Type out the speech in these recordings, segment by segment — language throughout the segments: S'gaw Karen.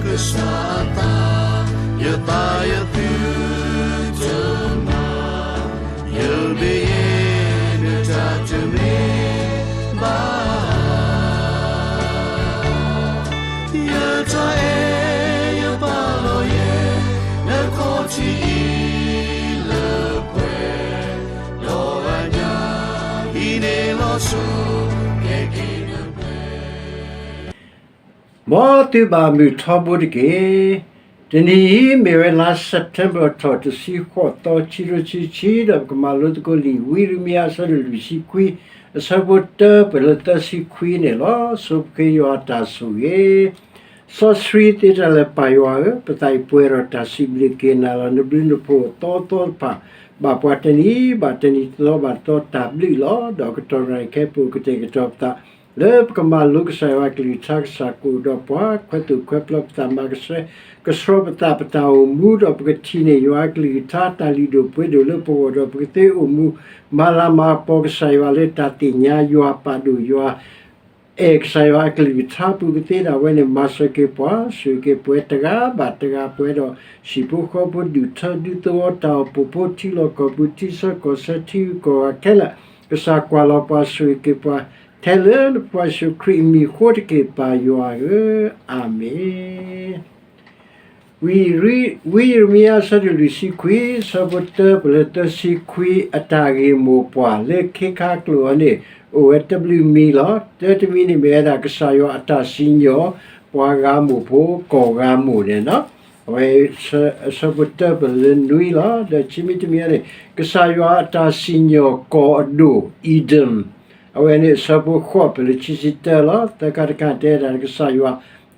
ကစၢ်အသး, ယသးယသုတမၤ, ယမ့ၢ်ယဲ နတၢ်တမ့ၢ်ဘၣ်. ယတၢ်အဲၣ်ယပာ်လီၤယဲ နခီၣ်ထံးအံၤလၢပှဲၤ, ဒီးအညၣ်အံၤန့ၣ်လီၤဆီ ကဲက့ၤနပှဲၤ မ်သုဘၣ်မုာ်ထီဘိတက့ၢ်. တနံၤအံၤမ့ၢ်ဝဲလါ September ထီၣ်တဆံဃိးသီ ခံကထိခံဆံခံ ဒီးပကမၤလိသကိးလံာ် ဝံယံးရမံယၤ အဆၢဒိၣ်လွံၢ်ဆံခွံ အဆၢဖိတၢပၢၢ်လၢသၢဆံခွံန့ၣ်လီၤ. ဆိပဃ့ယွၤအတၢ်ဆိၣ်ဂ့ၤ စီဆှံသ့တၢ်လၢပၢ်ယွၤဧၢ, ပသးအံၤပှဲၤဒီးတၢ်စံးဘျုးက့ၤနၤလီၤ. နဘျုးနဖှိၣ်သီသီတဖၣ် ဘၣ်ပှၤတနံၤဘၣ်တနံၤ သီဘၣ်သီတၢ်ဘျုးလီၤ. ဒီးကတီၢ်ရၤခဲအံၤ ပအိၣ်ကတဲာ်ကတီၤပသး လၢပကမၤလိကစၢ်ယွၤအကလုၢ်ကထါ ကစၢ်ကအိၣ်ဒီးပှၤ ခွဲးသိၣ်ခွဲးပျီပသး မၤကဆှဲကဆှီပသး ပတၢ်အိၣ်မူ ဒီးပကထံၣ်န့ၢ်ယွၤအကလုၢ်ကထါ တၢ်လုၢ်ဒိၣ်ပှ့ၤဒိၣ်လၢပဂီၢ် ဒီးပကသ့အိၣ်မူ မၤလၤမၤကပီၤကစၢ်ယွၤလၢတၢ်သ့ၣ်ညါယွၤ ပာ်ဒိၣ်ယွၤ အဲၣ်ကစၢ်ယွၤအကလုၢ်ကထါပူၤ ကသ့ဒၣ်ဝဲန့ၣ် မၤစၢၤက့ၤပှၤ ဆိၣ်ဂ့ၤက့ၤပှၤတဂၤဘၣ်တဂၤ ပှဲၤဒီးဟံၣ်ဖိဃီဖိ ဒူၣ်ထၢဒူသဝီ တၢ်အိၣ်ဖှိၣ်ဖိ ထံလီၢ်ကီၢ်ပူၤ ထံဆၢကီၢ်ဆၢ ထံဂုၤကီၢ်ဂၤခဲလၢာ် ကစၢ်ကွၢ်လီၤပှၤ ဆိၣ်ဂ့ၤက့ၤပှၤ ထဲလၢနဖိယ့ၣ်ၡူးခရံာ်အမံၤအဃိတက့ၢ် ပၢ်ယွၤဧၢ, အၤမ့ၣ်. ဝံယံးရမံယၤ အဆၢဒိၣ်လွံၢ်ဆံခွံ အဆၢဖိတၢပၢၢ်လၢသၢဆံခွံ အတၢ်ဂ့ၢ်မိၢ်ပှၢ်လၢခ့ခါကျိာ်အံၤန့ၣ် အိၣ်ဝဲတဘျုးမံၤလီၤ. တၢတမံၤန့ၣ်မ့ၢ်ဝဲဒၣ် ကစၢ်ယွၤအတၢ်စံၣ်ညီၣ် ပှၤဂၤမိၢ်ဖိ ကီၢ်ဂၤမိၢ်န့ၣ်လီၤ. အဝဲအဆၢဖိတၢပၢၢ်လၢနွံလီၤ. ဒီးခံမံၤတမံၤန့ၣ် ကစၢ်ယွၤအတၢ်စံၣ်ညီၣ်ကီၢ်အဒိၣ် အ့ဒၢၣ် အဝဲန့ၣ်အဆၢဖိဃိးပၢၢ်လၢခံဆံတၢလီၤ. သၢခါတခါတဲဒၣ် ကစၢ်ယွၤ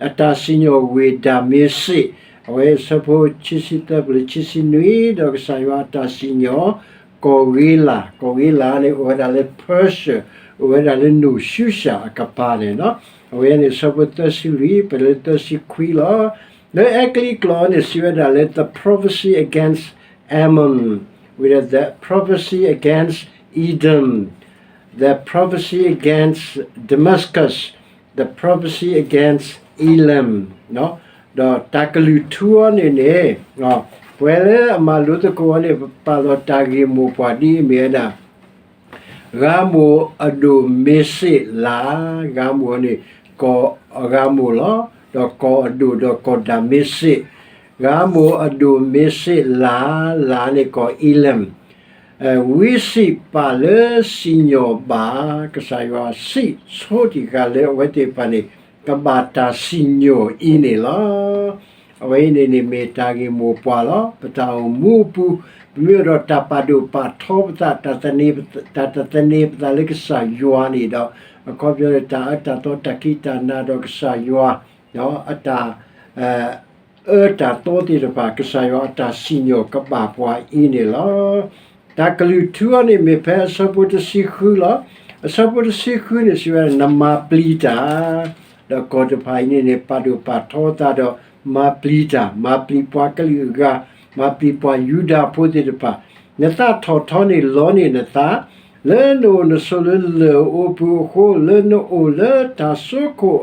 အတၢ်စံၣ်ညီၣ်ဝ့ၢ်ဒၤမ့ၤစ့း, အဝဲအဆၢဖိခံဆံသၢပၢၢ်လၢခံဆံနွံ, ဒီးကစၢ်ယွၤအတၢ်စံၣ်ညီၣ် ကီၢ်ဂ့လး, ကီၢ်ဂ့လးန့ၣ် အိၣ်ဝဲဒၣ်လၢ Persia, အိၣ်ဝဲဒၣ်လၢနိၣ်ၡူၡၣ်အကပၤန့ၣ်လီၤ. အဝဲန့ၣ်အဆၢဖိသၢဆံလွံၢ် ပၢၢ်လၢသၢဆံခွံလီၤ. လၢအဲကလံးကျိာ်န့ၣ် စံးဝဲဒၣ်လၢ the prophecy against Ammon, ဝံၤဒီး the prophecy against Edom, the prophecy against Damascus, the prophecy against Elam, ဒီးတၢ်ကလုၢ်ထူအံၤန့ၣ်န့ၣ် ပဝဲလၢအမၤလိသကိးအံၤန့ၣ် ပပာ်လီၤတၢ်ဂ့ၢ်မိၢ်ပှၢ်ဒ်အမ့ၢ်ဝဲဒၣ် ဂၤမိၢ်အဒိၣ်မ့ၤစ့းလး, ဂၤမိၢ်န့ၣ် ကီၢ်အဂၤမိၢ်လီၤ. ဒီးကီၢ်အဒိၣ်ဒီးကီၢ်ဒၤမ့ၤစ့း, ဂၤမိၢ်အဒိၣ်မ့ၤစ့းလး, လးန့ၣ်ကီၢ်အ့လမ်, ဝံစံးပာ်လၢစံၣ်ညီၣ်ဘၣ်, ကစၢ်ယွၤစံးဆိတံၢ်ဃာ်လၢအဝဲသ့ၣ်တဖၣ်န့ၣ် ကဘၣ်တၢ်စံၣ်ညီၣ်အံၤန့ၣ်လီၤ. အဝဲအံၤန့ၣ်န့ၣ်မ့ၢ်တၢ်ဂ့ၢ်မိၢ်ပှၢ်လီၤ. ပတၢ်အိၣ်မူအပူၤ ပမ့ၢ်အိၣ်ဒီးတၢ်ပာ်ဒိၣ်ပာ်ထီပသး, တၢ်တသန့ၤပသးလၢကစၢ်ယွၤန့ၣ်ဒီး အခီပညီန့ၣ် တၢ်အၢတၢ်သီ တၢ်ခံးတၢ်နၤဒီးကစၢ်ယွၤ အတၢ် အၢတၢ်သီသ့ၣ်တဖၣ် ကစၢ်ယွၤအတၢ်စံၣ်ညီၣ်ကဘၣ်ပှၤအံၤန့ၣ်လီၤ. တၢ်ကလုၢ်ထူအံၤန့ၣ်မ့ၢ်ဖဲအဆၢဖိတဆံဃုလီၤ. အဆၢဖိတဆံဃုန့ၣ် စံးဝဲဒၣ် နမၤပျံၤတၢ်, ဒီးကီၢ်တဖၣ်အံၤန့ၣ်န့ၣ် ပာ်ဒိၣ်ပာ်ထီသးဒီးမၤပျံၤတၢ်, မၤပျံၤပှၤကလုာ်အဂၤ, မၤပျံၤပှၤယူဒၤဖိသ့ၣ်တဖၣ်, နသးထီၣ်ထီန့ၢ်လီန့ၢ်နသး လၢနအိၣ်နဆိးလၢလၢၢ်အအိၣ်ပူၤအဃိ, လၢနအိၣ်လၢတၢ်စိခိၣ်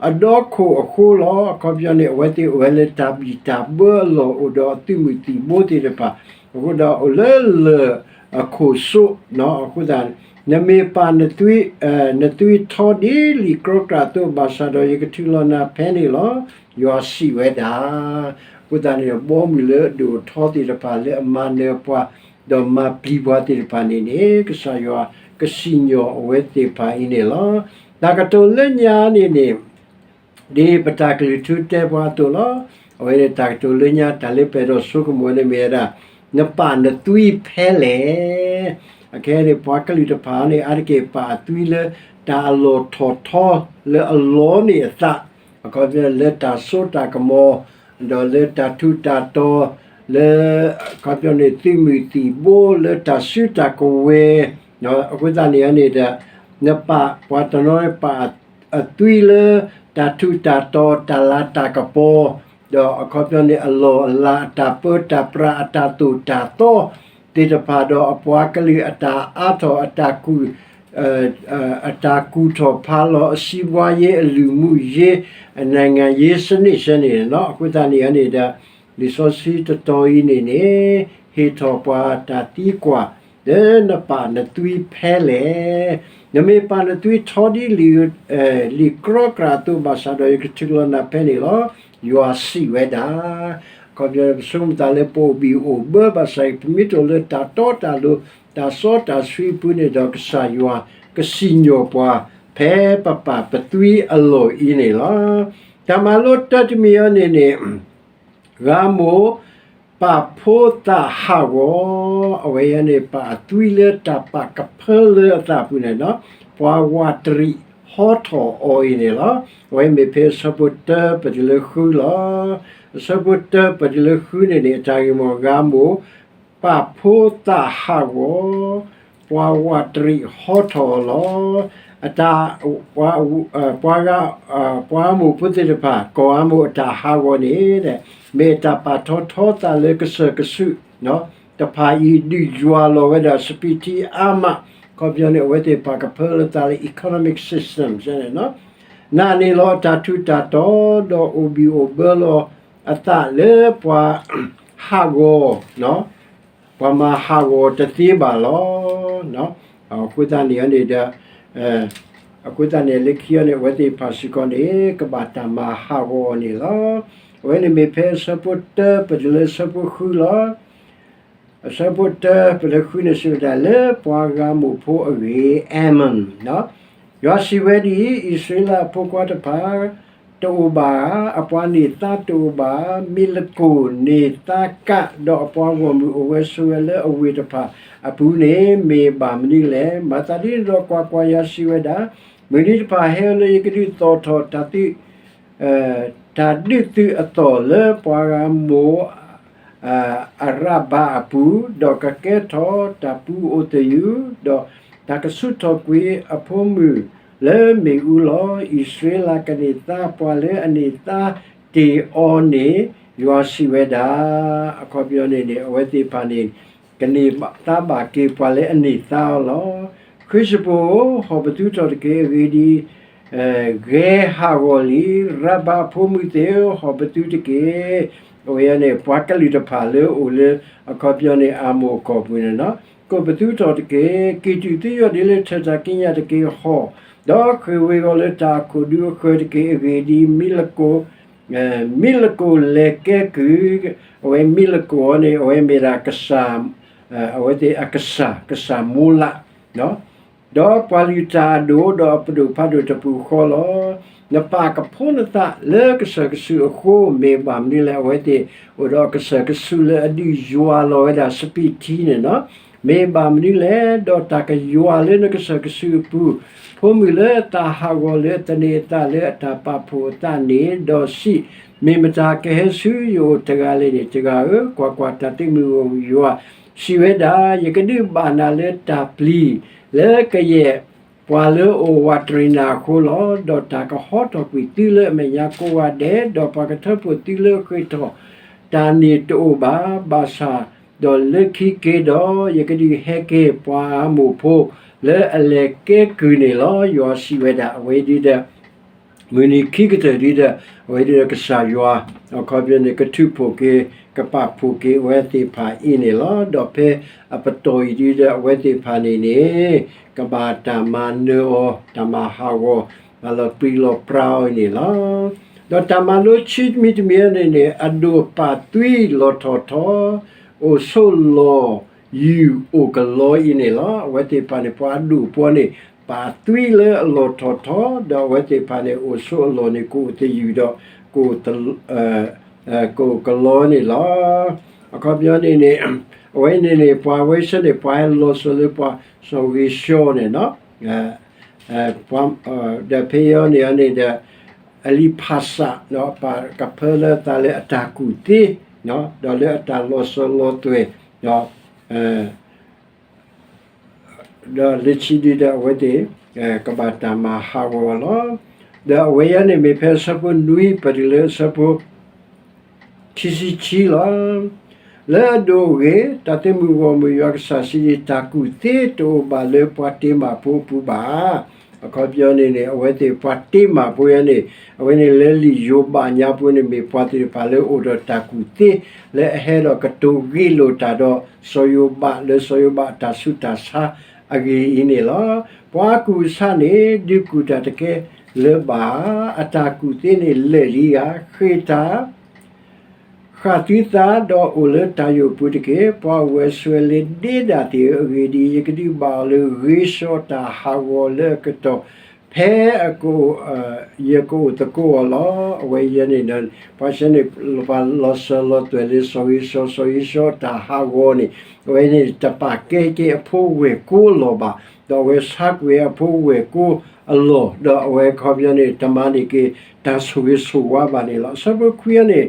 အဒီခိၣ်အဃိလီၤ. အခီပညီန့ၣ် အဝဲသ့ၣ်အိၣ်ဝဲလၢတၢ်ဘံၣ်တၢ်ဘၢအလီၢ် အိၣ်ဒီးအသုးမုၢ်သံၣ်ဘိသ့ၣ်တဖၣ်, အဃိဒီးအိၣ်လၢလၢၢ်အခိၣ်စိး, အဃိသတး နမ့ၢ်ပာ်နသွံၣ်, နသွံၣ်ထီဒ်လံာ်ကြီကြၣ်အသိး ဘၣ်ဆၣ်ဒီးယကထုးလီၤနၤဖဲန့ၣ်လီၤ, ယွၤစံးဝဲဒၣ်. အဃိသတးန့ၣ် ဘီမုၢ်လၢအဒိၣ်အထီသ့ၣ်တဖၣ် လၢအမၤနၢၤပှၤ ဒီးမၤပျံၤပှၤသ့ၣ်တဖၣ်န့ၣ်န့ၣ် ကစၢ်ယွၤကစံၣ်ညီၣ်အဝဲသ့ၣ်တဖၣ်အံၤန့ၣ်လီၤ. တၢ်ကတိၤလၢညါန့ၣ်န့ၣ် ဒ်ပတၢ်ကလုၢ်ထူတဲပှၤအသိးလီၤ. အဝဲန့ၣ်တၢ်ကတိၤလၢညါ တၢ်လၢပအဲၣ်ဒိးဆိကမိၣ်န့ၣ်မ့ၢ်ဝဲဒၣ် နပာ်နသွံၣ်ဖဲလဲၣ်. အခဲအံၤန့ၣ် ပှၤကလုာ်တဖၣ်န့ၣ် အါတက့ၢ်ပာ်အသွံၣ်လၢတၢ်အလီၢ်ထီၣ်ထီ လၢအလီန့ၢ်အသး, အခီပညီလၢတၢ်စိတၢ်ကမီၤ, ဒီးလၢတၢ်ထူးတၢ်တီၤ, လၢ အခီပညီန့ၣ် သုးမုၢ်သံၣ်ဘိ, လၢတၢ်စုတၢ်ကဝဲၤ, အဃိသတးန့ၣ်န့ၣ်ဒီး နပာ်ပှၤတနီၤန့ၣ်ပာ်အသွံၣ်လၢ တၢ်ထူးတၢ်တီၤ တၢ်လၤတၢ်ကပီၤ, ဒီးအခီပညီန့ၣ် အလီၢ်အလၤ အတၢ်ပၢတၢ်ပြး အတၢ်သိၣ်တၢ်သီသ့ၣ်တဖၣ် ဒီးအပှၤကလုာ်အတၢ်အါထီၣ် အတၢ်ကူၣ် အတၢ်ကူၣ်ထီၣ်ဖးလီၤအစီးပွားရေး အလုၢ်မူရေး အနိုင်ငံရေးစနစ်ဆဲန့ၣ်လီၤ. အဃိသတးန့ၣ်န့ၣ်ဒီး လံာ်စီဆှံတတီၤအံၤန့ၣ်န့ၣ် ဟ့ၣ်ထီၣ်ပှၤတၢ်သံကွၢ် လၢနပာ်နသွံဖဲလဲၣ်. နမ့ၢ်ပာ်နသွံထီဒ်လံာ်, လံာ်ကြီကြၢ်အသိးဘၣ်ဆၣ်ဒီး ယကထုးလီၤနၤဖဲန့ၣ်လီၤ. ယွၤစံးဝဲဒၣ် အခီပညီ ပဆိကမိၣ်သးလၢပအိၣ်ဘံၣ်အိၣ်ဘၢဘၣ်ဆၣ် ပမ့ၢ်တအိၣ်လၢတၢ်တီတၢ်လိၤ တၢ်စီတၢ်ဆှံအပူၤန့ၣ်ဒီး ကစၢ်ယွၤကစံၣ်ညီၣ်ပှၤ ဖဲပပာ်ပသွံအလီၢ်အံၤန့ၣ်လီၤ. တၢ်မၤလိတၢတမံၤအံၤန့ၣ်န့ၣ် ဂါမိၢ်ပာ်ဖိသၣ်ဟးဂီၤ, အဝဲအံၤန့ၣ် ပာ်အသွံလၢတၢ်ပာ်ကဖၢလၢအသးအပူၤန့ၣ်လီၤ. ပှၤဝးတရံးဟီထီၣ်အီၤအံၤန့ၣ်လီၤ. အဝဲမ့ၢ်ဖဲအဆၢဖိတၢပတုၤလၢဃုလီၤ. အဆၢဖိတၢပတုၤလၢဃုန့ၣ်န့ၣ် အတၢ်ဂ့ၢ်မိၢ် ဂါမိၢ် ပာ်ဖိသၣ်ဟးဂီၤ, ပှၤဝးတရံးဟီထီၣ်အီၤလီၤ. အတၢ်, ပှၤ, ပှၤဂၤ, ပှၤအမိၢ်ဖိသ့ၣ်တဖၣ် ကီၢ်အမိၢ်အတၢ်ဟးဂီၤန့ၣ် မ့ၢ်တၢ်ပာ်ထီၣ်ထီသးလၢကစၢၢ်ကဆူးတဖၣ်အံၤ ဒုးယွၤလီၤဝဲဒၣ်စပံးထံအါမး, အခီပညီန့ၣ် အဝဲသ့ၣ်ပာ်ကဖၢလၢသးလၢ economic system န့ၣ် နာ်န့ၢ်လီၤ အတၢ်ထူးတၢ်တီၤ ဒီးအိၣ်ဘံၣ်အိၣ်ဘၢလီၤအသးလၢပှၤဟးဂီၤ, ပှၤမၤဟးဂီၤတသ့ဘၣ်လီၤ. အဃိသတးန့ၣ်န့ၣ်ဒီး, အဃိသတးန့ၣ် လၢခံအံၤန့ၣ် အဝဲသ့ၣ်တဖၣ်စ့ၢ်ကီးန့ၣ် ကဘၣ်တၢ်မၤဟးဂီၤအီၤန့ၣ်လီၤ. အဝဲန့ၣ်မ့ၢ်ဖဲအဆၢဖိတၢပတုၤလၢအဆၢဖိဃုလီၤ. အဆၢဖိတၢပတုၤလၢဃုန့ၣ် စံးဝဲဒၣ်လၢပှၤဂၤမိၢ်ဖိအဂ့ၢ်, Ammon, ယွၤစံးဝဲဒ်အံၤ, အံၣ်စရ့လးအဖိခွါတဖၣ် တအိၣ်ဘၣ်ဧါ, အပှၤန့ၢ်သါတအိၣ်ဘၣ်ဧါ, မ့ၢ်လကိၢ်န့ၢ်သါကး, ဒီးအပှၤဂီၢ်မုၢ်အိၣ်ဝဲဆိးဝဲလၢအဝ့ၢ်တဖၣ်အပူၤန့ၣ် မ့ၢ်ဘၣ်မနုၤလဲၣ်. မၤသးဒ်န့ၣ်ဒီး ကွၢ်ကွၢ်, ယွၤစံးဝဲဒၣ်, မုၢ်နံၤတဖၣ်ဟဲလၢယကဒုးသိၣ်ထီၣ်တၢ်သု တၢ်ဒုးသုးအသီၣ်လၢပှၤဂၤမိၢ် အရးဘးအပူၤ, ဒီးကကဲထီၣ်တၢ်ပူၤအိၣ်သယုၢ်, ဒီးတၢ်ကဆူးထီၣ်ကွံာ်အဖိမုၣ်လၢမ့ၣ်အူလီၤ. အံၣ်စရ့လးကန့ၢ်သါပှၤလၢအန့ၢ်သါတ့ၢ်အီၤန့ၣ် ယွၤစံးဝဲဒၣ်. အခီပညီန့ၣ်န့ၣ် အဝဲသ့ၣ်တဖၣ်န့ၣ် ကန့ၢ်သါဘၣ်က့ၤပှၤလၢအန့ၢ်သါအီၤလီၤ. ဃ့ၢ်စပိၢ်ဧၢ, ဟီၣ်ပသူထီၣ်တက့ၢ်. အဂ့ၢ်ဒ်အံၤ, ဂဲၤဟးဂီၤလံ. ရးဘးအဖိမုၣ်သ့ၣ်ဧၢ, ဟီၣ်ပသူတက့ၢ်. အဝဲန့ၣ် ပှၤကလုာ်တဖၣ်လၢအိၣ်လၢ အခီပညီန့ၣ် အမိၢ်ကီၢ်ပူၤန့ၣ်လီၤ. ကိၣ်ပသူထီၣ်တက့ၢ်. ကံၢ်တူာ်သုယီၢ်ဒ်လၢထၢၣ်တၢ်ကံးညာ်တက့ၢ်. ဟီၣ်, ဒီးဃ့ၢ်ဝ့ၤဂီၤလၢတၢ်အခိၣ်ဒူအဃၢၤတက့ၢ်. အဂ့ၢ်ဒ်အံၤ, မံလကိၣ် မံလကိၣ်လဲၤကဲကုၢ်, အဝဲမံလကိၣ်အံၤန့ၣ် အဝဲမ့ၢ်ဒၣ်ကစၢ်, အဝဲသ့ၣ်အကစၢ်, ကစၢ်မူလး, ဒီးပှၤလုၢ်တၢ်အဒိၣ် ဒီးအပဒိၣ်ဖးဒိၣ်တပူၤဃီလီၤ. နပာ်ကဖိနသးလၢကစၢၢ်ကဆူးအဃိ မ့ၢ်ဘၣ်မနုၤလဲၣ်. အဝဲသ့ၣ်အိၣ်ဒီးအကစၢၢ်ကဆူးလၢအဒုးယွၤလီၤဝဲဒၣ်စပံးထံန့ၣ်လီၤ. မ့ၢ်ဘၣ်မနုၤလဲၣ်. ဒီးတၢ်ကယွၤလၢနကစၢၢ်ကဆူးအပူၤ, ဖိမုၣ်လၢတၢ်ဟးဂီၤလၢအသန့ၤအသးလၢအတၢ်ပာ်ဖှိၣ်အသးန့ၣ်, ဒီးစံး, မ့ၢ်မတၤကဟဲဆူယအိၣ်တဂၤလဲၣ်န့ၣ်, တဂၤဧၢ, ကွၢ်ကွၢ်, တၢ်သုးမုၢ်ဂီၢ်မုၢ်ယွၤစံးဝဲဒၣ်, ယကဒုးဘၣ်နၤလၢတၢ်ပျံၤ လၢကယဲၢ်ပှၤလၢအအိၣ်ဝးတရံးနၤအဃိလီၤ. ဒီးတၢ်ကဟီထီၣ်ကွံာ်သုလၢအမဲာ်ညါကိးဂၤဒဲး, ဒီးပှၤကထၢဖှိၣ်သုလၢအဃ့ၢ်ထီၣ်တၢ်န့ၣ်တအိၣ်ဘၣ်. ဘၣ်ဆၣ်ဒီးလၢခံက့ၤဒီး ယကဒုးဟဲက့ၤပှၤအမိၢ်ဖိလၢအလဲၤကဲကုၢ်န့ၣ်လီၤ. ယွၤစံးဝဲဒၣ်. အဝဲဒ်ဒီး မုၢ်နံၤခံကတၢၢ်ဒ်ဒီး အဝဲဒ်ဒီးကစၢ်ယွၤ အခီပညီန့ၣ် ကထုးဖှိၣ်က့ၤ ကပာ်ဖှိၣ်က့ၤအဝဲသ့ၣ်တဖၣ်အံၤန့ၣ်လီၤ. ဒီးဖဲအပတီၢ်အံၤဒ်ဒီး အဝဲသ့ၣ်တဖၣ်န့ၣ်န့ၣ် ကဘၣ်တၢ်မၤနၢၤအီၤ, တၢ်မၤဟးဂီၤ, မၤလီၤပြံလီၤပြါအီၤအံၤန့ၣ်လီၤ. ဒီးတၢ်မၤလိခံတမံၤတမံၤန့ၣ်န့ၣ် အဒိၣ်ပာ်သွံလီၤထီၣ်ထီ, အိၣ်ဆိးလီၢ် ယုၢ်အိၣ်ကလီအံၤန့ၣ်လီၤ. အဝဲသ့ၣ်တဖၣ်န့ၣ် ပှၤအဒိၣ်ပှၤန့ၣ် ပာ်သွံလၢအလီၢ်ထီၣ်ထီ, ဒီးအဝဲသ့ၣ်တဖၣ်န့ၣ် အိၣ်ဆိးအလီၢ်န့ၣ် ကအိၣ်သယုၢ်ဒီး ကအိၣ်ကလီန့ၣ်လီၤ. အခီပညီန့ၣ်န့ၣ် အဝဲန့ၣ်န့ၣ် ပှၤဝဲဆၢန့ၣ် ပှၤဟဲလီၤစိၤလၢပှၤစီၤဂ့ၤၡီန့ၣ်, ဒီးဖဲအံၤန့ၣ်န့ၣ်ဒီး အလံာ်ဖးစၢ် ပာ်ကဖၢလၢသးလၢအတၢ်ကူၣ်သ့, ဒီးလၢအတၢ်လီၤစၢၤလီၤသွဲၣ်, ဒီးလၢခံဒ်ဒီးအဝဲသ့ၣ် ကဘၣ်တၢ်မၤဟးဂီၤလီၤ. ဒီးအဝဲအံၤန့ၣ်မ့ၢ်ဖဲအဆၢဖိနွံ ပတုၤလၢအဆၢဖိခံဆံခံလီၤ. လၢအဒိၣ်အဂ့ၤ, တၢ်သ့ၣ်မုၣ်ဂီၢ်မုၢ်ယွၤကစၢ်စံးဒ်, တၢ်ကူၣ်သ့တအိၣ်ဘၣ်လၢပှၤတ့မးဖိအပူၤဘၣ်. အခီပညီန့ၣ်န့ၣ် အဝဲသ့ၣ်ပှၤတ့မးဖိယၤန့ၣ် အဝဲန့ၣ်လၢလံာ်ယိၤဘးညါပူၤန့ၣ် မ့ၢ်ပှၤသ့ၣ်တဖၣ်လၢအိၣ်ဒီးတၢ်ကူၣ်သ့ လၢအဟဲဒီးကတိၤဂ့ၢ်လိာ်တၢ်ဒီးစီၤယိၤဘး လၢစီၤယိၤဘးအတၢ်ဆူးတၢ်ဆါအဂ့ၢ်အံၤန့ၣ်လီၤ. ပှၤကူၣ်ဆါန့ၣ် ဒုးကူၣ်တၢ်တကဲလၢၤဘၣ်. အတၢ်ကူၣ်သ့န့ၣ်လဲၣ်လံဧါ, ဃ့ၢ်တၢ် ဃၣ်သုသးဒီးအိၣ်လၢတၢ်ယိာ်ပူၤတက့ၢ်. ပှၤအိၣ်ဝဲဆိးဝဲလၢဒ့ဒၣ်သ့ၣ်ဧၢ, အဂ့ၢ်ဒ်အံၤ, ယကဒုးဘၣ်အီၤလၢဂ့ၤဆှီတၢ်ဟးဂီၤလၢအကတီၢ် ဖဲ ယကအိၣ်သကိးအီၤလီၤ. အဝဲယဲန့ၣ်ဒီး ပှၤဆဲန့ၣ် ပှၤလီၤစၢၤလီၤသွဲၣ်လၢစီၤဂ့ၤဆှီ, စီၤဂ့ၤဆှီတၢ်ဟးဂီၤန့ၣ် အဝဲန့ၣ် တပာ်ကဲက့ၤအဖိဝဲၢ်ကိအလီၢ်ဘၣ်. ဒီးအဝဲဆါကွံာ်အဖိဝဲၢ်ကိအလီၢ်, ဒီးအဝဲအခီပညီန့ၣ် တမၤန့ၢ်က့ၤတၢ်ဆိၣ်ဂ့ၤဆိၣ်ဝါဘၣ်န့ၣ်လီၤ. အဆၢဖိခွံန့ၣ်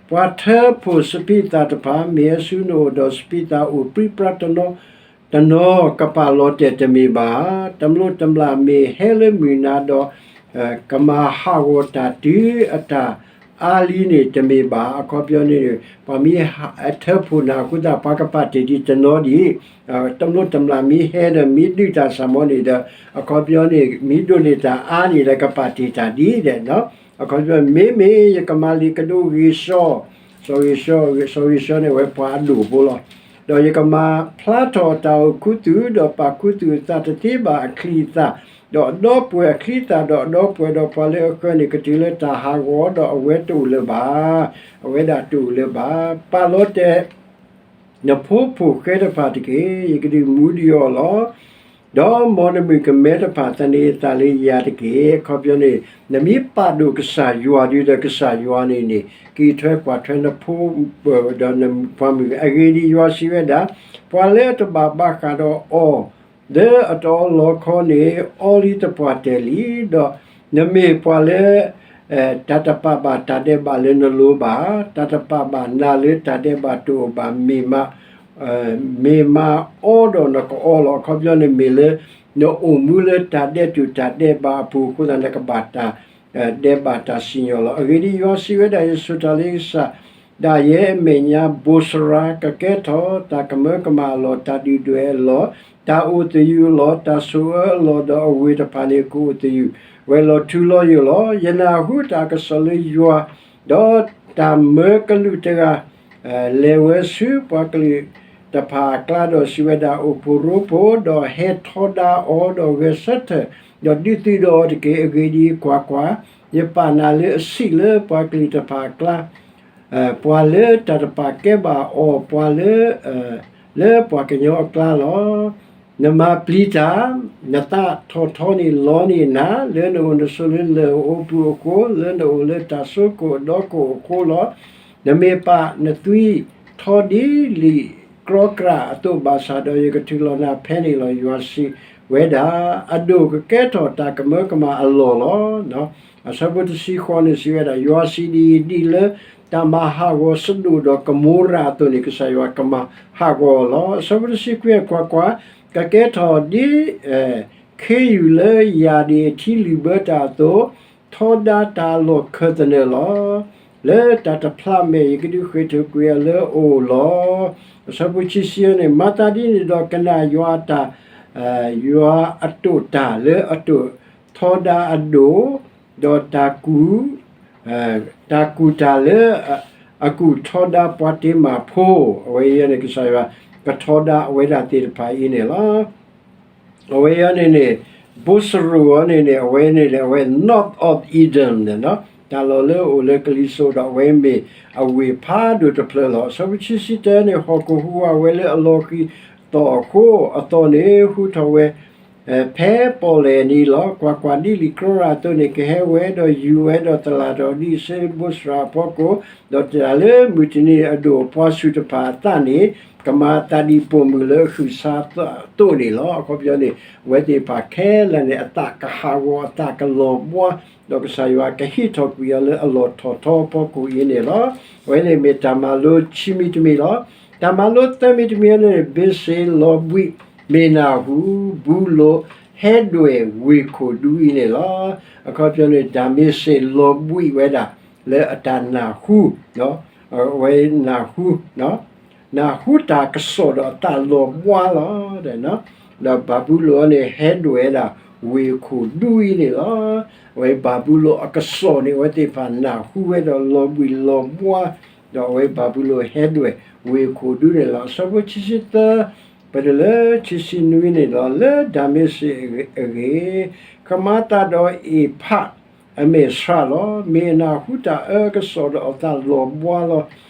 ပှၤထၢဖှိၣ်စပံးသၣ်တဖၣ် မ့ၢ်ဟဲဆူနအိၣ်ဒီးစပံးသၣ်အိၣ်ပြံပြါတနီၤ တနီၤ ကပာ်လီၤတဲာ်တမ့ၢ်ဘၣ်. တမျိးတမျာ်မ့ၢ်ဟဲလၢမုၢ်နၤဒီး ကမၤဟးဂီၤတၢ်တုၤအတၢ်အါလံန့ၣ်တမ့ၢ်ဘၣ်. အခီပညီန့ၣ် ပှၤမ့ၢ်ထၢဖှိၣ်နၤအဃိသတး ပှၤကပာ်တ့ၢ်ဒံးတနီၤဒံး, တမျိးတမျာ်မ့ၢ်ဟဲဒီး မ့ၢ်ဒုးတၢ်စၢ်မီန့ၣ်ဒီး အခီပညီန့ၣ် မ့ၢ်ဒိးန့ၢ်တၢ်အါန့ၣ်ဒီး ကပာ်တ့ၢ်တၢ်ဒ်လဲၣ်. အခီပညီ မ့မ့ၢ်ယကမၤလ့ၤကဒိဂ့ၤဆှီ, စီၤဂ့ၤဆှီ, စီၤဂ့ၤဆှီန့ၣ် အဝဲပှၤအဒိၣ်ဖိလီၤ. ဒီးယကမၤဖျါထီၣ်တၢ်အိၣ်ခူသူၣ်, ဒီးပာ်ခူသူၣ်အသးတသ့ဘၣ်အချံအသၣ်, ဒီးအဒီပုၢ်ဝဲၢ်အချံအသၣ်, ဒီးအဒီပုၢ်ဝဲၢ်ဒီးပှၤလၢအဃၢၤန့ၣ် ကတုၤလၢတၢ်ဟးဂီၤ, ဒီးအဝဲတအိၣ်လၢၤဘၣ်, အဝဲဒၣ်တအိၣ်လၢၤဘၣ်. ပာ်လီၤတဲာ် နဖိဖိၣ်ဃဲတဖၣ်တက့ၢ်. ယကဒုးမူဒံးအီၤလီၤ. ဒီးမ်နမုၣ်ကမဲတဖၣ်သန့ၤအသးလၢယၤတက့ၢ်. အခီပညီန့ၣ် နမ့ၢ်ပာ်ဒိၣ်ကစၢ်ယွၤဒုးဒီး ကစၢ်ယွၤန့ၣ်န့ၣ် က့ၤထွဲကွၢ်ထွဲနဖိပၢ်ဒီးနပှၤမုၣ်. အဂ့ၢ်ဒ်အံၤ, ယွၤစံးဝဲဒၣ်, ပှၤလၢအတဘၣ်ဘၣ်ဃးဒီးအီၤ လၢအတအီလီၤခီန့ၣ် အီလံသပှၢ်တၢၢ်လံ, ဒီးနမ့ၢ်ပှၤလၢ တၢ်တပာ်ဘၣ်တၢ်ဒဲးဘးလၢနလိၤဘၣ်, တၢ်တပာ်ဘၣ်နၤလၢတၢ်ဒဲးဘးတအိၣ်ဘၣ်, မ့ၢ်မၤအီဒီးနကအီလီၤ. အခီပညီန့ၣ် မ့ၢ်လၢနအိၣ်မူလၢတၢ်ဒဲးတူာ်တၢ်ဒဲးဘးအပူၤအဃိသတး နကဘၣ်တၢ်ဒဲးဘးတၢ်စံၣ်ညီၣ်လီၤ. အဂ့ၢ်ဒ်အံၤ, ယွၤစံးဝဲဒၣ်, ယဆိၣ်တၢ်လၢယကစၢ်ဒၣ်ယဲအမဲာ်ညါ, ဘိးစရၤ, ကကဲထီၣ်တၢ်ကမၢကမၣ်အလီၢ်, တၢ်ဒုၣ်ဒွဲၣ်အလီၢ်, တၢ်အိၣ်သယုၢ်အလီၢ်, တၢ်ဆိၣ်အၢအလီၢ်, ဒီးအဝ့ၢ်တဖၣ်န့ၣ် ကအိၣ်သယုၢ်ဝဲလီၤထူလီၤယိာ်လီၤ. ယနၢ်ဟူတၢ်ကစီၣ်လၢယွၤ, ဒီးတၢ်မၢကလူးတဂၤ လဲၤဝဲဆူပှၤကလုာ်တဖၣ်အကျါ, ဒီးစံးဝဲဒၣ်, အိၣ်ဖှိၣ်ရိဖှိၣ်, ဒီးဟဲထီဒါအီၤ, ဒီးဂဲၤဆၢထၢၣ်, ဒီးဒုးသုးဒီးအီၤတက့ၢ်. အဂ့ၢ်ဒ်အံၤ, ကွၢ်ကွၢ်, ယပာ်နၤလၢအဆံးလၢပှၤကလုာ်တဖၣ်အကျါ, ပှၤလၢတၢ်တပာ်ကဲဘၣ်အီၤ, ပှၤလၢ လၢပှၤကညီအကျါလီၤ. နမၤပျံၤတၢ်, နသးထီၣ်ထီန့ၢ်လီန့ၢ်နၤ, လၢနအိၣ်နဆိးလၢလၢၢ်အိၣ်ပူၤအဃိ, လၢနအိၣ်လၢတၢ်စိကိၣ်အဒီကိၣ်အဃိလီၤ. နမ့ၢ်ပာ်နသွံၣ်ထီဒ်လံာ်ကြီကြၣ်အသိးဘၣ်ဆၣ်ဒီး ယကထုးလီၤနၤဖဲန့ၣ်လီၤ, ယွၤစံးဝဲဒၣ်. အဒိၣ်ကကဲထီၣ်တၢ်ကမၢကမၣ်အလီၢ်လီၤ. အဆၢဖိတဆံဃိးန့ၣ်စံးဝဲဒၣ်, ယွၤစံးဒ်အံၤ, ဒ်လၢတၢ်မၤဟးဂီၤစဒိၣ်ဒီးကမိရၤအသိးန့ၣ် ကစၢ်ယွၤကမၤဟးဂီၤအီၤလီၤ. အဆၢဖိတဆံခွံ, ကွၢ်ကွၢ်, ကကဲထီၣ်ဒ် ခ့ယုၢ်လၢယၢ်ဒံးအထံလုၢ်ဘၢတၢ်အသိး, ထီဒါတၢ်အလီၢ်ခၢၣ်သနၢၣ်လီၤ. လၢတၢ်တဖျးမဲာ် ယကဒုးဃ့ၢ်ထၢၣ်ကွံာ်အီၤလၢအအိၣ်လီၤ. အဆၢဖိခံဆံန့ၣ်, မၤသးဒ်န့ၣ်ဒီး ကနၣ်ယွၤအတၢ်, ယွၤအတိာ်တၢ်လၢအတိာ်ထီဒါအဒိၣ်, ဒီးတၢ်ကူၣ် တၢ်ကူၣ်တၢ်လၢ အကူၣ်ထီဒါပှၤတ့မးဖိ, အဝဲအံၤန့ၣ် ကစၢ်ယွၤကထီဒါအဝဲဒၣ်သ့ၣ်တဖၣ်အံၤန့ၣ်လီၤ. အဝဲအံၤန့ၣ်န့ၣ် ဘိးစရူးအီၤန့ၣ်န့ၣ် အဝဲန့ၣ်န့ၣ် အဝဲ north of Eden န့ၣ်လီၤ. တၢ်လီၢ်လၢအအိၣ်လၢကလံၤစိးဒီး အဝဲမ့ၢ်အဝ့ၢ်ဖးဒိၣ်တဖျၢၣ်လီၤ. အဆၢဖိခံဆံတၢန့ၣ်, ဟီၣ်ခိၣ်ဟူးဝးဝဲလၢအလီၤဃံၤသီၣ်အဃိ, အသီၣ်န့ၣ်ဟူထီၣ်ဝဲ ဖဲပီၣ်လဲၣ်နံၤလီၤ. ကွၢ်ကွၢ်, ဒ်လံာ်ကြီကြၣ်အသိးန့ၣ် ကဟဲဝဲ, ဒီးယူၤဝဲ, ဒီးသလၣ်ထီၣ်ဒံးဆၢဘိးစရူးအဖီခိၣ်, ဒီးတၢ်လၢမုၢ်တနံၤအဒိၣ် ပှၤဆူၣ်တဖၣ်အသးန့ၣ် ကမၤအသးဒ်ပိာ်မုၣ်လၢအဟုၣ်ဆါအသိးန့ၣ်လီၤ. အခီပညီန့ၣ် အဝဲသ့ၣ်တဖၣ်ခဲလၢာ်န့ၣ် အသးကဟးဂီၤ အသးကလီၤဘှါ, ဒီးကစၢ်ယွၤကဟံးထီၣ်ကွံာ်အီၤလၢအလီၢ်ထီၣ်ထီအဖီခိၣ်အံၤန့ၣ်လီၤ. အဝဲန့ၣ်မ့ၢ်တၢ်မၤလိခံမံၤတမံၤလီၤ. တၢ်မၤလိသၢမံၤတမံၤန့ၣ် ဘ့စ့ၣ်လီၤဘှံးမ့ၢ်နၢ်ဟူ, ဘူးလိာ်ဟဲဒွဲၣ်ဝ့ၢ်ခိၣ်ဒူအံၤန့ၣ်လီၤ. အခီပညီန့ၣ် တၢ်မ့ၢ်စ့ၣ်လီၤဘှံးဝဲဒၣ်လၢအတၢ်နၢ်ဟူ, အဝဲနၢ်ဟူ, နၢ်ဟူတၢ်ကစီၣ်ဒီးအသးလီၤဘှါလီၤ. ဒီးဘၤဘူလိၣ်န့ၣ် ဟဲဒွဲၣ်ဝဲဒၣ်ဝ့ၢ်ခိၣ်ဒူအံၤန့ၣ်လီၤ. အဝဲဘၤဘူလိၣ်အကစီၣ်န့ၣ် အဝဲသ့ၣ်တဖၣ်နၢ်ဟူဝဲဒီးလီၤဘှံးလီၤဘှါ, ဒီးအဝဲဘၤဘူလိၣ်ဟဲဒွဲၣ်ဝ့ၢ်ခိၣ်ဒူန့ၣ်လီၤ. အဆၢဖိခံဆံသၢ ပတုၤလၢခံဆံနွံန့ၣ်လီၤ. လၢဒၤမ့းစ့းအဂ့ၢ်, ကမၤသးဒီးအ့းဖး အမဲာ်ဆှးလီၤ. မ့ၢ်အနၢ်ဟူတၢ်အၢကစီၣ်ဒီးအသးလီၤဘှါလီၤ.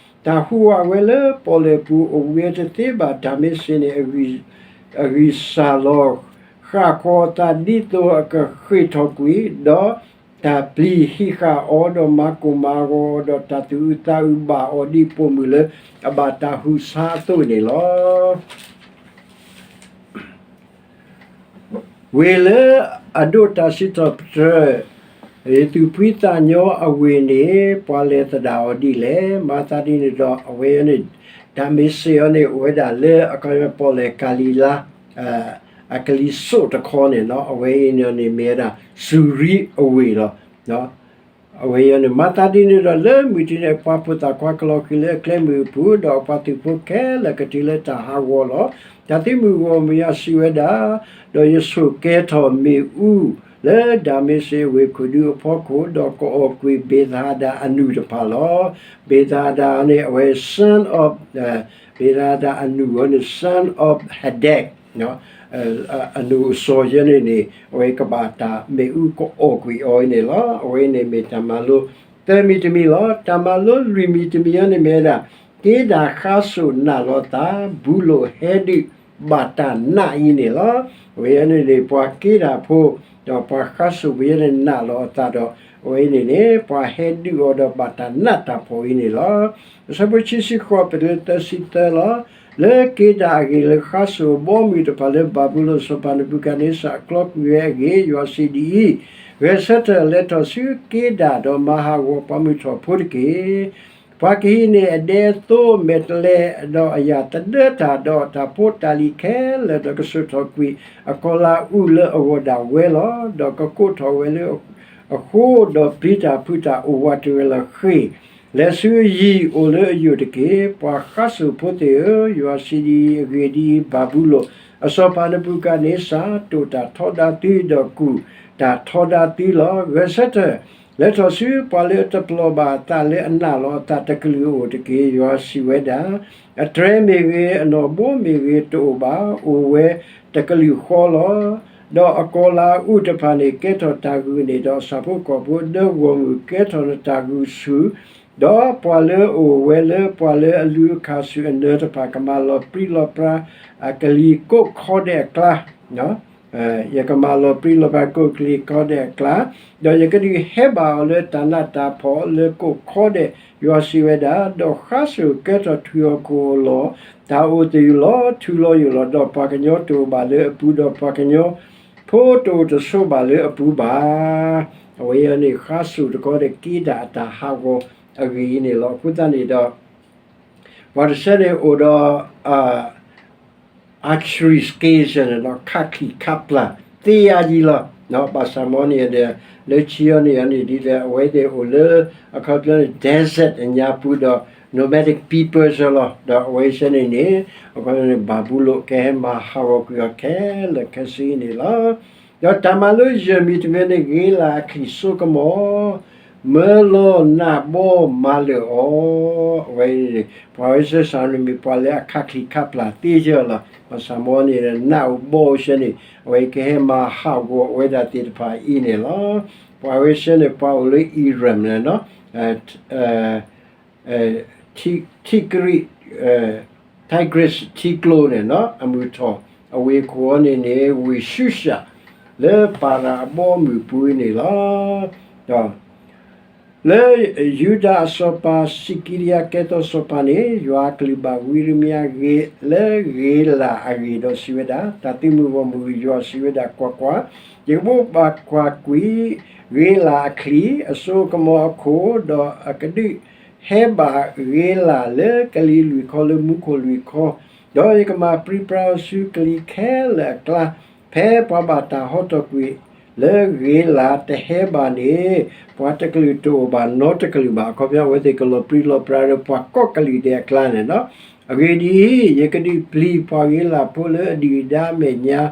တၢ်ဟူးဝးဝဲလၢပီၣ်လဲၣ်ပူၤ အိၣ်ဘှံးအတသ့ဘၣ်. ဒၤမ့းစ့းန့ၣ် အဂံၢ်စၢ်လီၤ. ဃၣ်ကွီၤအသးဒ်သိးအကဃ့ၢ်ထီၣ်ကွံာ်, ဒီးတၢ်ပျံၤဟံးဃာ်အီၤ, ဒီးမၤကိၢ်မၤဂီၤအီၤ, ဒီးတၢ်သူၣ်အုးသးအုးဘၣ်အီၤဒ်ပိာ်မုၣ်လၢအဘၣ်တၢ်ဟုးဆါအသိးန့ၣ်လီၤ. ဝ့ၢ်လၢအဒိးတၢ်စံးထီၣ်ပတြၢၤ ယသူၣ်ဖှံသးညီအဝ့ၢ်န့ၣ် ပှၤလဲၤသဒၣ်အီၤဒ်လဲၣ်. မၤသးဒ်န့ၣ်ဒီး အဝဲန့ၣ် ဒၤမ့းစ့းအံၤန့ၣ် အိၣ်ဝဲဒၣ်လၢအခီပီၣ်လဲၣ်ကၤလံၤလါ အကလံၤစိးတခီန့ၣ်လီၤ. အဝဲအံၤန့ၣ်န့ၣ်မ့ၢ်ဝဲဒၣ် စူၤရံအဝ့ၢ်လီၤ. အဝဲအံၤန့ၣ် မၤသးဒ်န့ၣ်ဒီး လၢမုၢ်တနံၤန့ၣ် ပှၤဖိသၣ်ခွါကလီၤဃံၤလၢအကျဲမုၢ်အပူၤ, ဒီးအပှၤသုးဖိခဲလၢာ်ကတုၤလၢတၢ်ဟးဂီၤလီၤ. တၢ်သုးမုၢ်ဂီၢ်မုၢ်အံၤစံးဝဲဒၣ်, ဒီးယဆိၣ်ကဲထီၣ်မ့ၣ်အူလၢဒၤမ့းစ့းအဝ့ၢ်ခိၣ်ဒူအဖီခိၣ်, ဒီးကအီၣ်ကွံာ်ဘ့ၤသဟဒၤအနူၢ်တဖၣ်လီၤ. ဘ့ၤသဟဒၤန့ၣ် အဝဲ son of, ဘ့ၤသဟဒၤအနူၢ်အံၤန့ၣ် son of Hadad အနူၢ်အစီၤယဲန့ၣ်န့ၣ် အဝဲကဘၣ်တၢ်မ့ၣ်အူကအီၣ်ကွံာ်အီၤအံၤန့ၣ်လီၤ. အဝဲန့ၣ်မ့ၢ်တၢ်မၤလိသၢမံၤတမံၤလီၤ. တၢ်မၤလိလွံၢ်မံၤတမံၤအံၤန့ၣ်မ့ၢ်ဝဲဒၣ် က့ဒၤဃါစိာ်နာ်လီၤအသး ဘူလိၣ်ဟဲဒုးဘၣ်တၢ်နာ်အံၤန့ၣ်လီၤ. အဝဲန့ၣ်န့ၣ် ပှၤက့ဒၤဖိ ဒီးပှၤဃါစိာ်ဖိယဲန့ၣ်နာ်လီၤအသးဒီး အဝဲအံၤန့ၣ်န့ၣ် ပှၤဟဲဒုးအီၤဒီးဘၣ်တၢ်နာ်တၢ်ဖှီၣ်အံၤန့ၣ်လီၤ. အဆၢဖိခံဆံဃိး ပတုၤလၢသၢဆံသၢလီၤ. လၢက့ဒၤအဂ့ၢ် လၢဃါစိာ်အဘီအမုၢ်တဖၣ်လၢဘၤဘူလိၣ်စီၤပၤနဘူၤခၣ်နံစၢ်အကျီကွံာ်ဝဲအဂ့ၢ် ယွၤစံးဒ်အံၤ, ဂဲၤဆၢထၢၣ် လဲၤထီၣ်ဆူက့ဒၤဒီးမၤဟးဂီၤပှၤမုၢ်ထီၣ်ဖိတက့ၢ်. ပှၤကဟံးန့ၢ်အဒဲအသိးမဲာ်တဲးလဲး ဒီးအယာ်သဒၢတၢ် ဒီးတၢ်ဖိတၢ်လံၤခဲလၢာ် ဒီးကစိာ်ထီၣ်ကွံာ်အကီၤလၤအုၣ်လၢအဂီၢ်ဒၣ်ဝဲလီၤ. ဒီးကကိးထီၣ်ဝဲလၢအဃိ ဒီးပျံၤတၢ်ဖုးတၢ်အိၣ်ဝးတရံးလီၤဃ့ၢ်, လဲၤဆူအယံၤအိၣ်လၢအယိာ်တက့ၢ်. ပှၤဃါစိာ်ဖိသ့ၣ်ဧၢ, ယွၤစံးဒ်အံၤ, အဂ့ၢ်ဒ်အံၤ, ဘၤဘူလိၣ်အစီၤပၤနဘူၤခၣ်နံစၢ် တိာ်တၢ်ထီဒါသု ဒီးကူၣ်တၢ်ထီဒါသုလီၤ. ဂဲၤဆၢထၢၣ် လဲၤထီၣ်ဆူပှၤလၢအတပျီၢ်ဘၣ်အသး လၢအနာ်လီၤအသးတကလုာ်အအိၣ်တက့ၢ်. ယွၤစံးဝဲဒၣ်, အတြဲၤမ့ၢ်ဂ့ၤ, အနီၣ်ဘိမ့ၢ်ဂ့ၤ, တအိၣ်ဘၣ်, အိၣ်ဝဲတကလုာ်ဃီလီၤ. ဒီးအကီၤလၤအုၣ်တဖၣ်န့ၣ် ကဲထီၣ်တၢ်ဂုာ်န့ၣ်, ဒီးအဆၣ်ဖိကီၢ်ဖိဒၢဂီၢ်မုၢ် ကဲထီၣ်နတၢ်ဂုာ်ဆူၣ်, ဒီးပှၤလၢအအိၣ်ဝဲလၢပှၤလၢအလူၤအခးဆူၣ်အနၢၤတဖၣ် ကမၤလီၤပြံလီၤပြါအကလံၤကိးခီဒဲးအကျါ ယကမၤလီၤပြံလီၤပြါကိးကလံၤခီဒဲးအကျါ, ဒီးယကဒုးဟဲဘၣ်အီၤလၢတၢ်နးတၢ်ဖှီၣ်လၢကိးခီဒဲး, ယွၤစံးဝဲဒၣ်. ဒီးဃါစိာ်ကဲထီၣ်ထွံၣ်ဟီၣ်ခိၣ်အလီၢ်, တၢ်အိၣ်သယုၢ်လီၤ, ထူလီၤယိာ်လီၤ, ဒီးပှၤကညီတအိၣ်ဘၣ်လၢအပူၤ, ဒီးပှၤကညီဖိတအိၣ်တဆိးဘၣ်လၢအပူၤဘၣ်. အဝဲအံၤန့ၣ် ဃါစိာ်တခီဒီးက့ဒၤအတၢ်ဟးဂီၤအဂ့ၢ်အံၤန့ၣ်လီၤ. အဃိသတးန့ၣ်ဒီး ပှၤတဆၢန့ၣ်အိၣ်ဒီး Akhriz က့စၢ်န့ၣ်ဒီး ခးချံးခးပျၢ်သ့ယါယံလီၤ. ဘၣ်ဆၣ်မ်န့ၣ်ဒီး လၢခံအံၤန့ၣ်န့ၣ် ဒ်လဲၣ် အဝဲသ့ၣ်အိၣ်လၢ အခီပညီန့ၣ် desert အညါပူၤဒီး nomadic people စၢ်လီၤ. ဒီးအဝဲဆၢန့ၣ်န့ၣ် အခီပညီန့ၣ် ဘၤဘူလိၣ်ကဟဲမၤဟးဂီၤကွံာ်အီၤခဲလၢာ်ခဲဆ့န့ၣ်လီၤ. ဒီးတၢ်မၤလိယဲၢ်မံၤတမံၤန့ၣ် ဂ့ၤလၤအချံၣ်စိကမီၤ မၢလီၤနးဘီမၤလၢာ်အီၤ. အဝဲန့ၣ် ပှၤဝဲဆၢစ့ၢ်န့ၣ်မ့ၢ်ပှၤလၢအခးချံးခးပျၢ်သ့စၢ်လီၤ. ဘၣ်ဆၣ်မ်န့ၣ် နးအိၣ်ဘီအိၣ်ဆၢန့ၣ် အဝဲကဟဲမၤဟးဂီၤအဝဲဒၣ်သ့ၣ်တဖၣ်အံၤန့ၣ်လီၤ. ပှၤဝဲဆၢန့ၣ် ပှၤအိၣ်လၢ Elam န့ၣ် ထံကရံး Tigris ထံကျိန့ၣ် အမုၢ်ထီၣ် အဝ့ၢ်ခိၣ်အံၤန့ၣ်န့ၣ် ဝ့ၢ်ၡူၡၣ် လၢပၤရၣ်အဘီအမုၢ်ပူၤန့ၣ်လီၤ. ဒီး လၢယူဒၤအစီၤပၤ စံးကံဒယၤကဲထီၣ်စီၤပၤန့ၣ် ယွၤအကလုၢ်ဘၣ်ဝံယံးရမံယၤ လၢဂ့ၤလၤအဂ့ၢ်ဒီးစံးဝဲဒၣ်, တၢ်သုးမုၢ်ဂီၢ်မုၢ် ယွၤစံးဝဲဒၣ်, ကွၢ်ကွၢ်, ယကဘိးဘၣ်ကွၢ်ကွံာ် ဂ့ၤလၤအချံၣ်, အစိကမီၤအခိၣ်, ဒီးအကဒုးဟဲဘၣ်ဂ့ၤလၤလၢကလံၤလွံၢ်ခီ လၢမူခိၣ်လွံၢ်ခီ, ဒီးယကမၤပြံပြါအီၤဆူကလံၤခဲလၢာ်အကျါ, ဖဲပှၤဘၣ်တၢ်ဟီထီၣ်ကွံာ်လၢဂ့ၤလၤတဟဲဘၣ်န့ၣ် ပှၤတကလုာ်တအိၣ်ဘၣ်နီတကလုာ်ဘၣ်. အခီပညီ အဝဲသ့ၣ်ကလီၤပြံလီၤပြါဒီးပှၤကိးကလုာ်ဒဲးအကျါန့ၣ်လီၤ. အဂ့ၢ်ဒ်အံၤ, ယကဒုးပျံၤပှၤဂ့ၤလၢ်ဖိလၢအဒုၣ်အဒါအမဲာ်ညါ,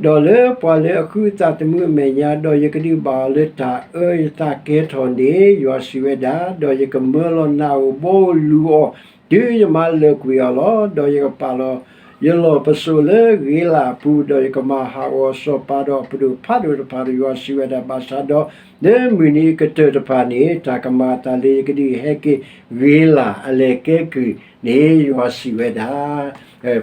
ဒီးလၢပှၤလၢအဃုအသးသမူအမဲာ်ညါ, ဒီးယကဒုးဘၣ်အီၤလၢတၢ်အၢယသးကဲထီၣ်န့ၣ်, ယွၤစံးဝဲဒၣ်, ဒီးယကမၢလီၤနးဧိၤဘှီဧိၤလူၤအီၤ, တုၤယမၤလၢာ်ကွံာ်အီၤလီၤ. ဒီးယကပာ်လီၤယလီၢ်ပစိာ်လၢဂ့ၤလၢ်အပူၤ, ဒီးယကမၤဟးဂီၤစီၤပၤဒီးအပဒိၣ်ဖးဒိၣ်တဖၣ်ဒီး ယွၤစံးဝဲဒၣ်, ဘၣ်ဆၣ်ဒီး လၢမုၢ်နံၤအကတၢၢ်တဖၣ်န့ၣ် တၢ်ကမၤအသးလၢယကဒုးဟဲက့ၤဂ့ၤလၢ်အလဲၤကဲကုၢ်န့ၣ် ယွၤစံးဝဲဒၣ်.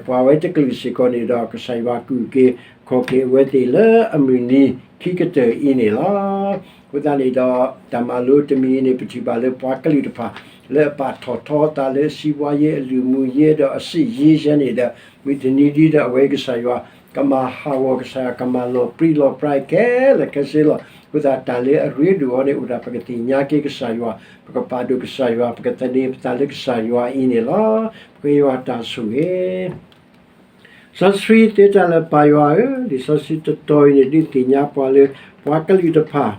ပှၤဝဲတကလုာ်စ့ၢ်ကီးန့ၣ်ဒီး ကစၢ်ယွၤကအိၣ်က့ၤခီၣ်က့ၤအဝဲသ့ၣ်လၢအမုၢ်နံၤခံကတၢၢ်အံၤန့ၣ်လီၤ. အဃိသတးန့ၣ်ဒီး တၢ်မၤလိတမံၤအံၤန့ၣ် ပထံၣ်ဘၣ်လၢပှၤကလုာ်တဖၣ် လၢအပာ်ထီၣ်ထီအသးလၢအစံးဘှါယဲ အလုၢ်မူယဲ ဒီးအစံးယဲယဲန့ၣ်ဒီး မုၢ်တနံၤဒ်ဒီး အဝဲကစၢ်ယွၤ ကမၤဟးဂီၤ ကစၢ်ယွၤကမၤလီၤပြံလီၤပြါခဲလၢာ်ခဲဆ့လီၤ. အဃိသတး တၢ်လၢအရ့ဒိၣ်အီၤန့ၣ် အိၣ်ဒၣ်ပကသ့ၣ်ညါက့ၤကစၢ်ယွၤ, ပကပာ်ဒိၣ်ကစၢ်ယွၤ, ပကသန့ၤပသးလၢကစၢ်ယွၤအံၤန့ၣ်လီၤ. ပဃ့ယွၤတၢ်ဆိၣ်ဂ့ၤ စီဆှံသ့တၢ်လၢပၢ်ယွၤဧၢ, လံာ်စီဆှံတတီၤအံၤန့ၣ် ဒုးသ့ၣ်ညါပှၤလၢ ပှၤကလုာ်တဖၣ်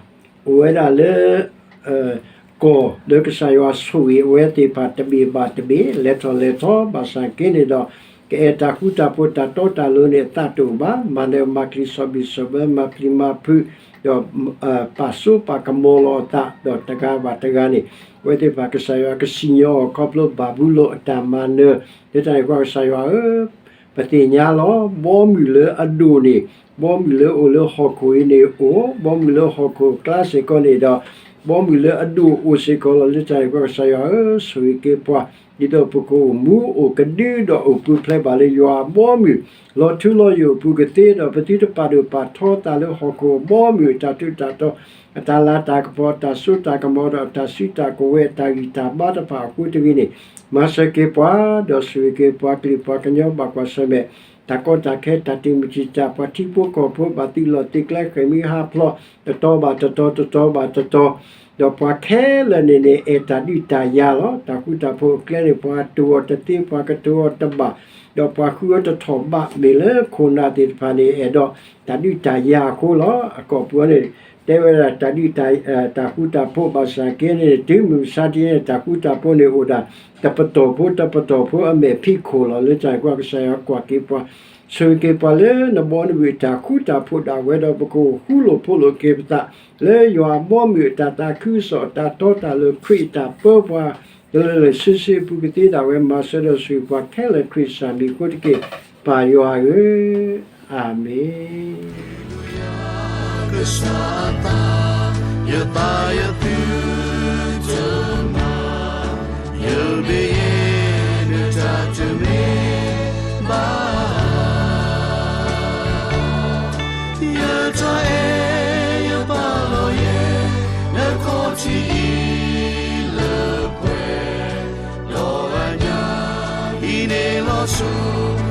အိၣ်ဝဲဒၣ်လၢ ကီၢ်လၢကစၢ်ယွၤဆိၣ်ဂ့ၤအဝဲသ့ၣ်တဖၣ်တဘ့ၣ်ဘၣ်တဘ့ၣ် လဲၤထီၣ်လဲၤထီ ဘၣ်ဆၣ်က့န့ၣ်ဒီး ကအဲၣ်တၢ်ဃူတၢ်ဖိးတၢ်တီတၢ်လိၤန့ၣ် အသးတအိၣ်ဘၣ်. မၤနၢၤမၤကျံၤ စီၣ်ဘံၣ်စီၣ်ဘၢ မၤပျံၤမၤဖုး ဒီး ပာ်စိပာ်ကမီၤလီၤအသး ဒီးတဂၤဘၣ်တဂၤန့ၣ် အဝဲသ့ၣ်တဖၣ် ကစၢ်ယွၤကစံၣ်ညီၣ်အီၤ ခီဖျိဘၣ်ဘူလိၣ်အတၢ်မၤနၢၤ လၢတၢ်န့ၣ်ကွၢ်ကစၢ်ယွၤဧၢ, ပသ့ၣ်ညါလီၤ. ဘီမုၢ်လၢအဒိၣ်န့ၣ် ဘီမုၢ်လၢအိၣ်လၢဟီၣ်ခိၣ်အံၤန့ၣ်အိၣ်, ဘီမုၢ်လၢဟီၣ်ခိၣ်အကျါစ့ၢ်ကီးန့ၣ်ဒီး ဘီမုၢ်လၢအဒိၣ်အိၣ်စ့ၢ်ကီးလီၤ. လၢတၢ်န့ၣ်ကွၢ်ကစၢ်ယွၤဧၢ, ဆိၣ်ဂ့ၤက့ၤပှၤ ဒ်သိးပကအိၣ်မူအိၣ်ကဒုဒီးအိၣ်ပူၤဖျဲးဘၣ်လၢယွၤအဘီအမုၢ် လီၤထူလီၤယိာ်အပူၤကသ့ဒီး ပသုတပာ်ဒိၣ်ပာ်ထီသးလၢဟီၣ်ခိၣ်အဘီအမုၢ်အတၢ်ထူးတၢ်တီၤ အတၢ်လၤတၢ်ကပီၤ အတၢ်စိတၢ်ကမီၤဒီးအတၢ်စုတၢ်ကဝဲၤအတၢ်ဂံၢ်တၢ်ဘါတဖၣ်အဃိတဂ့ၤန့ၣ် မၤစၢၤက့ၤပှၤ ဒီးဆိၣ်ဂ့ၤက့ၤပှၤကလုာ်ပှၤကညီဘၣ်ကွၢ်ဆၢၣ်မဲာ် တၢ်ကီတၢ်ခဲ တၢ်တံာ်မုၢ်တံာ်တာ် ပှၤထံဖိကီၢ်ဖိဘၣ်သုးလီၢ်သုးကျဲ ဃ့ၢ်မှံဟးဖျိး တတီၤဘၣ်တတီၤ တတီၤဘၣ်တတီၤ ဒီးပှၤခဲလၢာ်န့ၣ်န့ၣ် အဲၣ်တၢ်ဒုးတၢ်ယၤလီၤ. တၢ်ဃူတၢ်ဖိးအကျဲန့ၣ် ပှၤတိၢ်အီၤတသ့ ပှၤကတိၤအီၤတဘၣ် ဒီးပှၤဃုအီၤတထီၣ်ဘး မ့ၢ်လၢခိၣ်နၢ်သ့ၣ်တဖၣ်န့ၣ် အဲၣ်ဒိးတၢ်ဒုးတၢ်ယၤအဃိလီၤ. အကိာ်ပူၤန့ၣ် တဲဝဲဒၣ်တၢ်ဒုးတၢ် တၢ်ဃူတၢ်ဖိးဘၣ်ဆၣ်က့န့ၣ် တုၤမုၢ်မဆါတနံၤန့ၣ် တၢ်ဃူတၢ်ဖိးန့ၣ်အိၣ်ဒၣ် တပတီၢ်ဖိ တပတီၢ်ဖိအမဲာ်ဖံးခိၣ်လီၤ. လၢတၢ်န့ၣ်ကွၢ်ကစၢ်ယွၤကွၢ်က့ၤပှၤ ဆိၣ်ဂ့ၤက့ၤပှၤလၢနဘီနမုၢ်အတၢ်ဃူတၢ်ဖိးဒၣ်ဝဲဒီး ပကအိၣ်ဃူလိာ်ဖိးလိာ်က့ၤပသး လၢယွၤအဘီအမုၢ်အတၢ်သးခုကစီၣ် အတၢ်တီတၢ်လိၤ ခရံာ်အတၢ်ပၢပှၤ လၢလၢဆ့ဆ့အပူၤကသ့ဒၣ်ဝဲ မၤစၢၤဒီးဆိၣ်ဂ့ၤပှၤခဲလၢာ် ခရံာ်စၢ်မံၤအဃိတက့ၢ် ပၢ်ယွၤဧၢ, အၤမ့ၣ်. ကစၢ်အသး ယသးယသုတမၤ ယဘ့ၣ်ယဲနတၢ်တမ့ၢ်ဘၣ် ယတၢ်အဲၣ်ယပာ်လီၤယဲ နခီၣ်ထံးအံၤလၢပှဲၤ ဒီးအညၣ်အံၤန့ၣ်လီၤဆိ